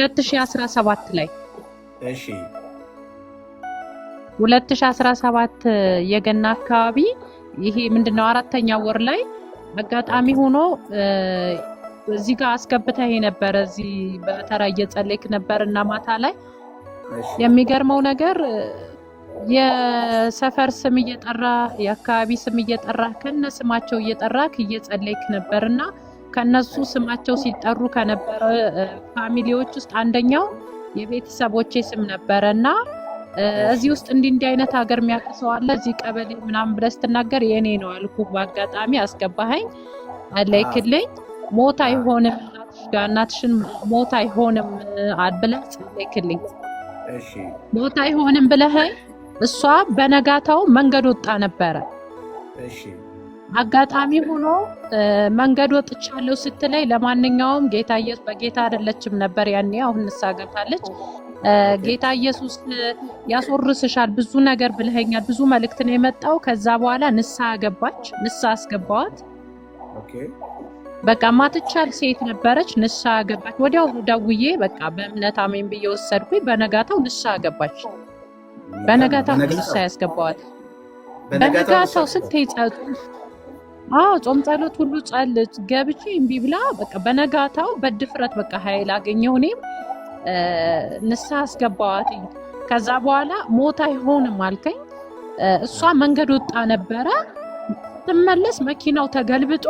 2017 ላይ። 2017 የገና አካባቢ፣ ይሄ ምንድነው፣ አራተኛ ወር ላይ አጋጣሚ ሆኖ እዚህ ጋር አስገብተህ የነበረ፣ እዚህ በተራ እየጸለይክ ነበር እና ማታ ላይ የሚገርመው ነገር የሰፈር ስም እየጠራ፣ የአካባቢ ስም እየጠራ፣ ከነ ስማቸው እየጠራክ እየጸለይክ ነበር። እና ከነሱ ስማቸው ሲጠሩ ከነበረ family ዎች ውስጥ አንደኛው የቤተሰቦቼ ስም ነበረ። እና እዚህ ውስጥ እንዲህ እንዲህ አይነት ሀገር የሚያውቅ ሰው አለ እዚህ ቀበሌ ምናምን ብለህ ስትናገር የኔ ነው አልኩ። በአጋጣሚ አስገባኸኝ፣ ጸለይክልኝ። ሞት አይሆንም እናትሽ ጋር፣ እናትሽን ሞት አይሆንም ብለህ ጸለይክልኝ። ሞት አይሆንም ብለኸኝ እሷ በነጋታው መንገድ ወጣ ነበረ። አጋጣሚ ሆኖ መንገድ ወጥቻለሁ ስትለይ፣ ለማንኛውም ጌታ ኢየሱስ፣ በጌታ አይደለችም ነበር ያኔ፣ አሁን ንስሐ ገብታለች። ጌታ ኢየሱስ ያስወርስሻል፣ ብዙ ነገር ብለኸኛል፣ ብዙ መልእክት ነው የመጣው። ከዛ በኋላ ንስሐ ገባች፣ ንስሐ አስገባዋት። በቃ ማትቻል ሴት ነበረች፣ ንስሐ ገባች። ወዲያውኑ ደውዬ በቃ በእምነት አሜን ብዬ ወሰድኩኝ። በነጋታው ንስሐ ገባች። በነጋታው ንስሐ ያስገባዋት። በነጋታው ስትይ አዎ፣ ጾም ጸሎት ሁሉ ጸልት ገብቼ እምቢ ብላ በቃ በነጋታው በድፍረት በቃ ኃይል አገኘሁ። እኔም ንስሐ አስገባዋት። ከዛ በኋላ ሞት አይሆንም አልከኝ። እሷ መንገድ ወጣ ነበረ። ስትመለስ መኪናው ተገልብጦ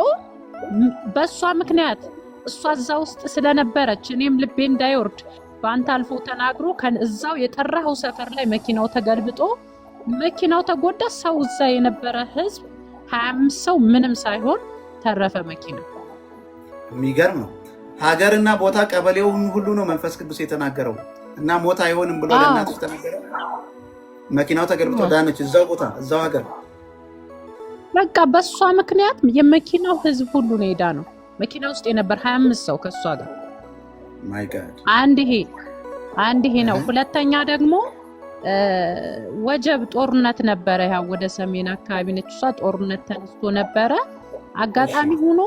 በእሷ ምክንያት፣ እሷ እዛ ውስጥ ስለነበረች እኔም ልቤ እንዳይወርድ በአንተ አልፎ ተናግሮ እዛው የጠራኸው ሰፈር ላይ መኪናው ተገልብጦ መኪናው ተጎዳ። ሰው እዛ የነበረ ህዝብ 25 ሰው ምንም ሳይሆን ተረፈ መኪና። የሚገርም ነው። ሀገርና ቦታ ቀበሌውን ሁሉ ነው መንፈስ ቅዱስ የተናገረው እና ሞት አይሆንም ብሎ ለእናትሽ ተናገረ። መኪናው ተገልብጦ ዳነች። እዛው ቦታ፣ እዛው ሀገር። በቃ በእሷ ምክንያት የመኪናው ህዝብ ሁሉ ነው የዳነው። መኪና ውስጥ የነበር 25 ሰው ከእሷ ጋር። My God. አንድ ይሄ ነው። ሁለተኛ ደግሞ ወጀብ ጦርነት ነበረ። ያው ወደ ሰሜን አካባቢ ነች እሷ። ጦርነት ተነስቶ ነበረ። አጋጣሚ ሆኖ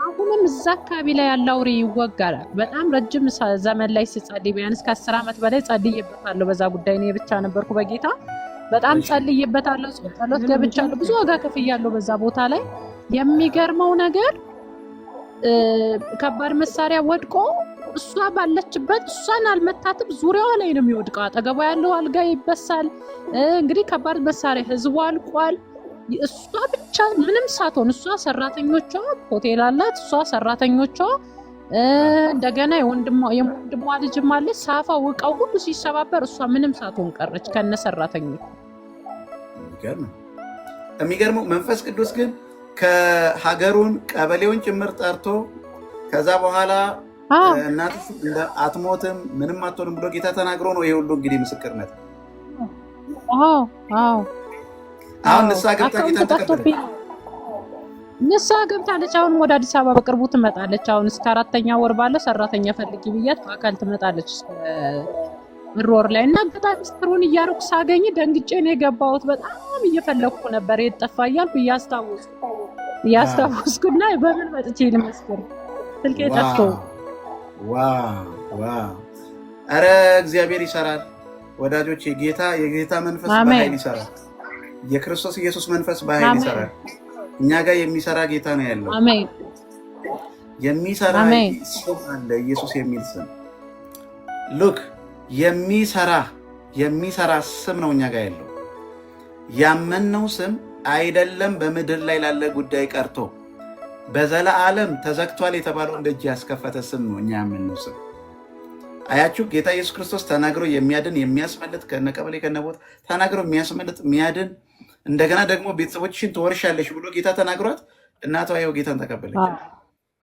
አሁንም እዛ አካባቢ ላይ ያለ አውሬ ይወጋል። በጣም ረጅም ዘመን ላይ ስጸልይ ቢያንስ ከ10 ዓመት በላይ ጸልዬበታለሁ። በዛ ጉዳይ እኔ ብቻ ነበርኩ በጌታ፣ በጣም ጸልዬበታለሁ። ጸሎት ገብቻለሁ። ብዙ ዋጋ ከፍያለሁ በዛ ቦታ ላይ። የሚገርመው ነገር ከባድ መሳሪያ ወድቆ እሷ ባለችበት እሷን አልመታትም። ዙሪያዋ ላይ ነው የሚወድቀው። አጠገቧ ያለው አልጋ ይበሳል። እንግዲህ ከባድ መሳሪያ፣ ህዝቡ አልቋል። እሷ ብቻ ምንም ሳትሆን፣ እሷ፣ ሰራተኞቿ፣ ሆቴል አላት። እሷ፣ ሰራተኞቿ፣ እንደገና የወንድሟ ልጅም አለች። ሳፋው እቃው ሁሉ ሲሰባበር እሷ ምንም ሳትሆን ቀረች ከነ ሰራተኞቿ። የሚገርመው መንፈስ ቅዱስ ግን ከሀገሩን ቀበሌውን ጭምር ጠርቶ ከዛ በኋላ እናትሽ አትሞትም፣ ምንም አትሆንም ብሎ ጌታ ተናግሮ ነው ይሄ ሁሉ እንግዲህ ምስክርነት። አሁን ንስሐ ገብታ ጌታን ተቀበለች። ንስሐ ገብታለች። አሁንም ወደ አዲስ አበባ በቅርቡ ትመጣለች። አሁን እስከ አራተኛ ወር ባለ ሰራተኛ ፈልጊ ብያት በአካል ትመጣለች ጥር ወር ላይ። እና አጋጣሚ ምስክሩን እያደረኩ ሳገኝ ደንግጬ ነው የገባሁት። በጣም እየፈለግኩ ነበር፣ የት ጠፋ እያልኩ እያስታወስኩ እያስታወስኩና በምን መጥቼ ልመስክር፣ ስልኬ ጠፍቶ። Wow! ኧረ እግዚአብሔር ይሰራል ወዳጆች። የጌታ የጌታ መንፈስ በኃይል ይሰራል። የክርስቶስ ኢየሱስ መንፈስ በኃይል ይሰራል። እኛ ጋር የሚሰራ ጌታ ነው ያለው። የሚሰራ ስም አለ፣ ኢየሱስ የሚል ስም። Look፣ የሚሰራ የሚሰራ ስም ነው እኛ ጋር ያለው። ያመንነው ስም አይደለም በምድር ላይ ላለ ጉዳይ ቀርቶ በዘላለም ተዘግቷል የተባለውን ደጅ ያስከፈተ ስም ነው እኛ ያመንነው ስም። አያችሁ፣ ጌታ ኢየሱስ ክርስቶስ ተናግሮ የሚያድን፣ የሚያስመልጥ፣ ከነቀበሌ ከነቦታ ተናግሮ የሚያስመልጥ፣ የሚያድን፣ እንደገና ደግሞ ቤተሰቦችሽን ትወርሻለሽ ብሎ ጌታ ተናግሯት እናቷ ይኸው ጌታን ተቀበለች።